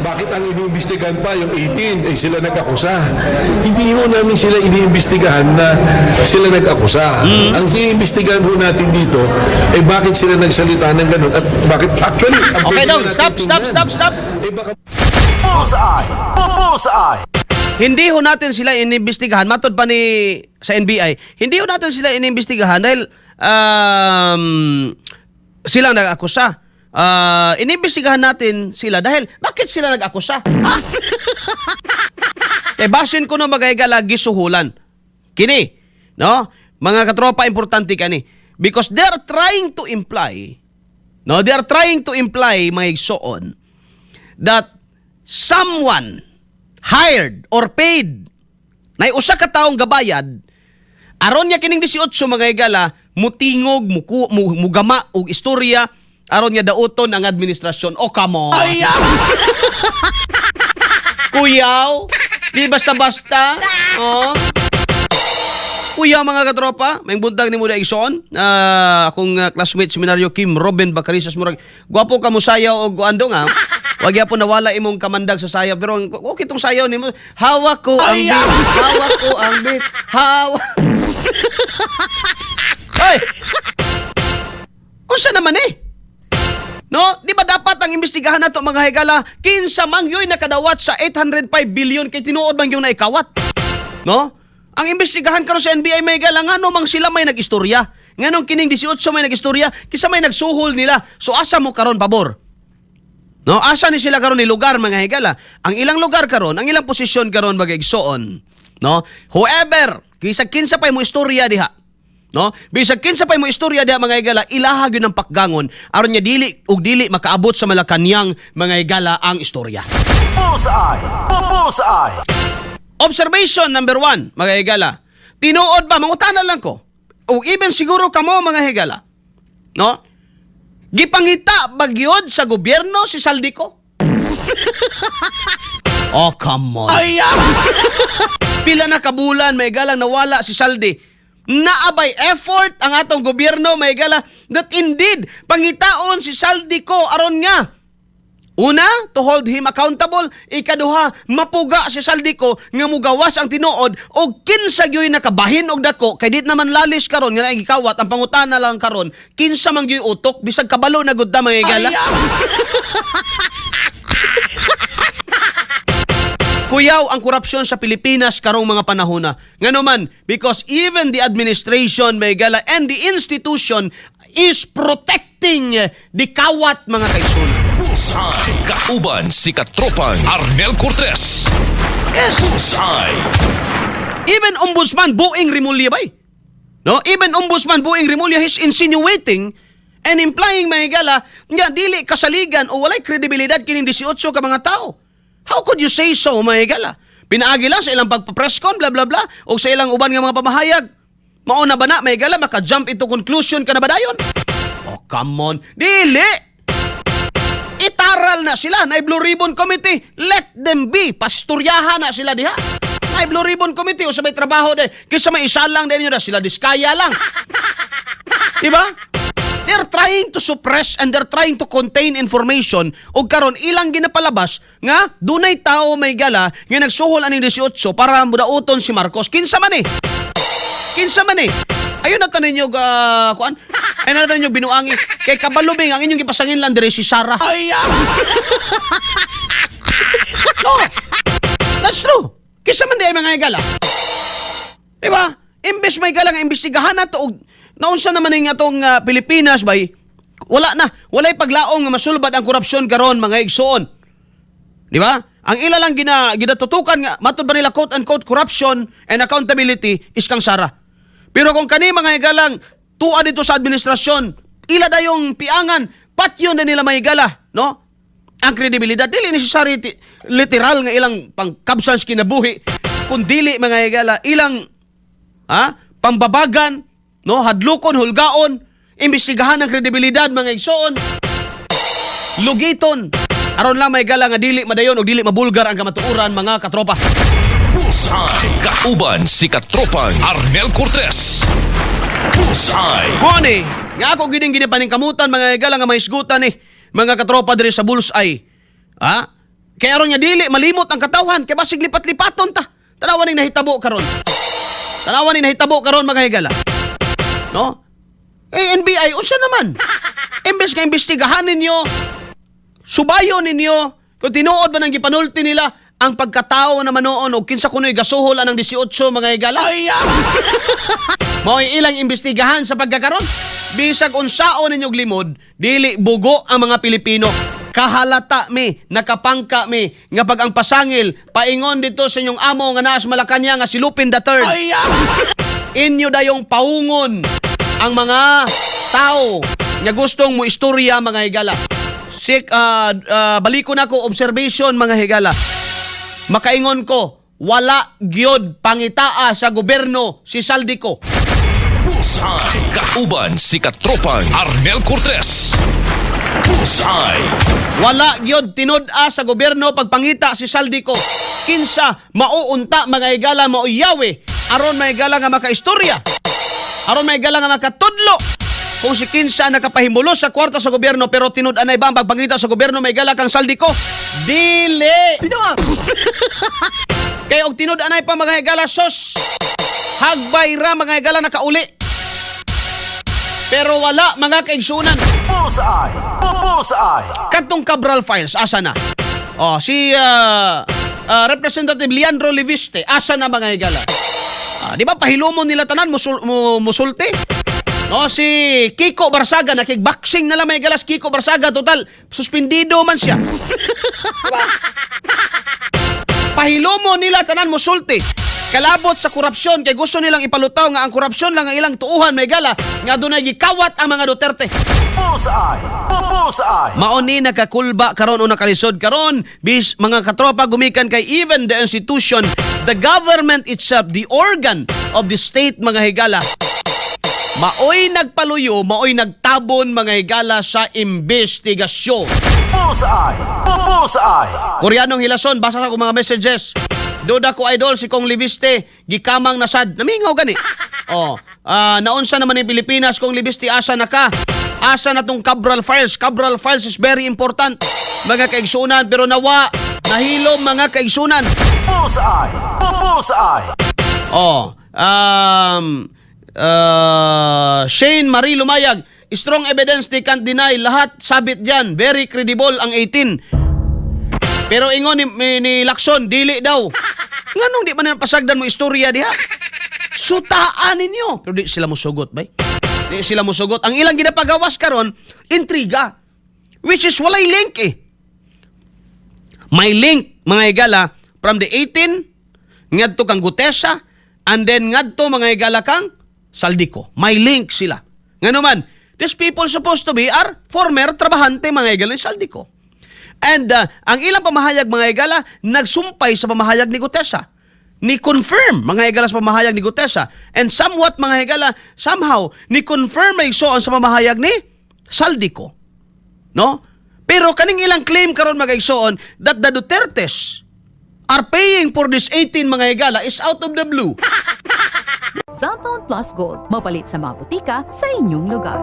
Bakit ang iniimbestigahan pa yung 18? Eh sila nag-akusa. Hindi ho namin sila iniimbestigahan na sila nag-akusa. Ang iniimbestigahan ho natin dito, eh bakit sila nagsalita ng ganun? At bakit actually, ang Okay pwede dong, na natin stop, stop, tingnan, stop, stop. eh baka Bullseye! Bullseye! Hindi ho natin sila inimbestigahan, matod pa ni sa NBI, hindi ho natin sila inimbestigahan dahil sila nag-akusa. Inimbestigahan natin sila dahil bakit sila nag-akusa? Ha? Eh basin ko no, mga higala, gisuhulan. Kini, no? Mga katropa, importante kani because they are trying to imply, no, they are trying to imply, mga igsoon, that someone hired or paid na usa ka taong gabayad aron niya kining 18, mga higala, mutingog, muku, mugama og istorya aron niya dauton ang administrasyon. Oh, come on. Kuyaw, di basta-basta. Oh. Kuya, mga katropa, may buntag ni Muda Igsoon. Akong classmate seminaryo Kim Robin Bacarisas, murag gwapo ka mo sayaw og andong ha. Wag gyapon nawala imong kamandag sa sayaw, pero okay tong sayaw nimo. Hawak ko ang beat, hawak ko ang beat. Hawak. Hoy. Unsa naman eh? No? Di ba dapat ang imbestigahan nato, mga higala, kinsa man yo'y nakadawat sa 805 billion kay tinuod man yung naikawat? No? Ang imbestigahan karon sa NBI, may higala, ngano mang sila may nag-istorya? Nganong kining 18 may nag-istorya, kinsa may nagsuhol nila? So asa mo karon pabor? No, asa ni sila karon ni lugar, mga higala? Ang ilang lugar karon, ang ilang posisyon karon, mga igsoon, no? Whoever, bisag kinsa pa mo istorya diha. No? Bisag kinsa pa mo istorya diha, mga higala, ilaha gyud ang pakgangon aron niya dili ug dili makaabot sa Malacañang, mga higala, ang istorya. Bullseye! Bullseye! Observation number 1, mga higala. Tinuod ba, mangutana lang ko. O even siguro kamo, mga higala. No? Gipangita ba gyud sa gobyerno si Zaldy Co? Oh, come on. Pila na kabulan may galang nawala si Zaldy. Naa bay effort ang atong gobyerno, may gala, that indeed pangitaon si Zaldy Co aron nga una, to hold him accountable. Ikaduha, mapuga si Zaldy Co nga mugawas ang tinuod o kinsa gyoy nakabahin og dako kay di naman lalis karon nga naigikawat. Ang pangutana lang karon, kinsa man gyoy utok, bisag kabalo na gud ta, mga higala. Kuyaw ang korupsyon sa Pilipinas karong mga panahon na. Ngano man, because even the administration, may gala, and the institution is protecting the kawat, mga kaigsoon. Bullseye. Kauban si Katropang Arnel Cortez. Yes. Bullseye. Even Ombudsman Boeing Remulla bay. No? Even Ombudsman Boeing Remulla is insinuating and implying, mga higala, nga dili kasaligan o walay kredibilidad kining 18 ka mga tao. How could you say so, mga higala? Pinaagi lang sa ilang pagpa-press con, blah blah blah, o sa ilang uban nga mga pamahayag. Mao na ba na, mga higala, maka-jump into conclusion ka na ba dayon? Oh, come on. Dili! Itaral na sila na Blue Ribbon Committee. Let them be. Pasturyahan na sila diha. Na Blue Ribbon Committee o sa may trabaho de. Kaysa may isa lang din na sila diskaya lang. Diba? They're trying to suppress and they're trying to contain information og karon ilang ginapalabas nga dunay tao, may gala, nga nagsuhol aning 18 para mudauton si Marcos. Kinsa man eh? Kinsa man eh? Ayun na tanin ninyo kuan. Ayun na tanin ninyo binuangi. Kay kabalubing ang inyong gipasangin lang dire si Sara. No. That's true. Kinsa man di ay, mga higala? Di ba? Imbes may gala nga imbestigahan na to og naunsa naman ning atong Pilipinas bay, wala na. Walay paglaong nga masulbad ang korupsyon karon, mga igsoon. Di ba? Ang ila lang ginatutukan nga matud ba nila, quote unquote corruption and accountability is kang Sara. Pero kung kani, mga higalang tuwa dito sa administrasyon, ila dayong piangan, patyon na nila, mga higala, no? Ang kredibilidad dili necessary literal nga ilang pangkabsan sa kinabuhi, kun dili, mga higala, ilang ha, pambabagan, no, hadlokon, hulgaon, imbestigahan ang kredibilidad, mga igsoon. Lugiton. Aron lang may gala nga dili madayon o dili mabulgar ang kamatuoran, mga katropa. Bullseye. Kauban si Katropang Arnel Cortez. Bullseye. Hone, nga ako gining ginipaningkamutan, mga higala, nga mahisgutan ni mga katropa diri sa Bullseye. Ha? Kaya aron nga dili malimot ang katawhan kay basig lipat-lipaton ta. Tanawa ning nahitabo karon. Tanawa ning nahitabo karon, mga higala. No? Eh, NBI, unsa naman? Imbes nga imbestigahan ninyo, subayon ninyo, kung tinuod ba nang gipanulti nila ang pagkatao na manoon o kinsa kuno'y gasuhol anang 18, mga higala. Mao'y ilang imbestigahan sa pagkakaron. Bisag unsaon ninyong limod, dili bugo ang mga Pilipino. Kahalata mi, nakapangka mi, nga pag ang pasangil, paingon dito sa inyong amo nga naas Malacanang nga si Lupin the Third. Inyo dayong paungon ang mga tao nga gustong mo istorya, mga higala. Sik, baliko na ko observation, mga higala. Makaingon ko, wala gyud pangitaa sa gobyerno si Zaldy Co. Bullseye. Kauban si Katropang Arnel Cortez. Bullseye. Wala gyud tinud-a sa gobyerno pagpangita si Zaldy Co. Kinsa mauunta, mga higala, mauyawi aron, mga higala, nga makaistorya. Aron, mga higala, nga makatudlo kung si kinsa nakapahimulos sa kwarta sa gobyerno. Pero tinud-anay ba ang pagpangita sa gobyerno, mga higala, kang Zaldy Co? Dili. Kay og tinud-anay pa, mga higala, sos. Hagbay ra, mga higala, nakauli. Pero wala, mga kaigsunan. Bullseye! Bullseye! Katong Cabral Files, asa na? Oh, si Representative Leandro Leviste, asa na, mga higala? Ah, di ba pahilumon nila tanan musulti? No, si Kiko Barsaga, nakig-boxing na lang, mga higala, si Kiko Barsaga, total suspendido man siya. Diba? Pahilumon nila tanan musulti. Kalabot sa korupsyon kay gusto nilang ipalutaw nga ang korupsyon lang ang ilang tuuhan, mga higala, nga dunay gikawat ang mga Duterte. Bullseye! Bullseye! Mao ni nakakulba karon o nakalisod karon bis mga katropa gumikan kay even the institution, the government itself, the organ of the state, mga higala, maoy nagpaluyo, maoy nagtabon, mga higala, sa investigasyon. Bullseye! Bullseye! Koreanong hilason, basa sa akong mga messages. Duda ko, idol, si Kong Leviste, gikamang nasad. Namingaw gani. Oh, naunsa naman yung Pilipinas, Kong Leviste, asa na ka? Asa na tong Cabral Files? Cabral Files is very important, mga kaigsunan, pero nawa, nahilom, mga kaigsunan. Bullseye! Bullseye! Oh, Shane Marie Lumayag, strong evidence they can't deny, lahat sabit dyan, very credible ang 18. Pero ingon ni Lacson, dili daw. Nganong di man na pasagdan mo istorya diha? Sutaan ninyo. Pero di sila musugot, bay. Di sila musugot. Ang ilang ginapagawas karon, intriga. Which is walay link eh. May link, mga higala, from the 18 ngadto kang Guteza and then ngadto, mga higala, kang Zaldy Co. May link sila. Ngano man, these people supposed to be are former trabahante, mga higala, ni Zaldy Co. And ang ilang pamahayag, mga higala, nagsumpay sa pamahayag ni Guteza. Ni confirm, mga higala, sa pamahayag ni Guteza. And somewhat, mga higala, somehow ni confirm ay so sa pamahayag ni Zaldy Co. No? Pero kaning ilang claim karon, mga igsoon, that the Dutertes are paying for this 18, mga higala, is out of the blue. Xanthone Plus Gold, mapalit sa mga butika sa inyong lugar.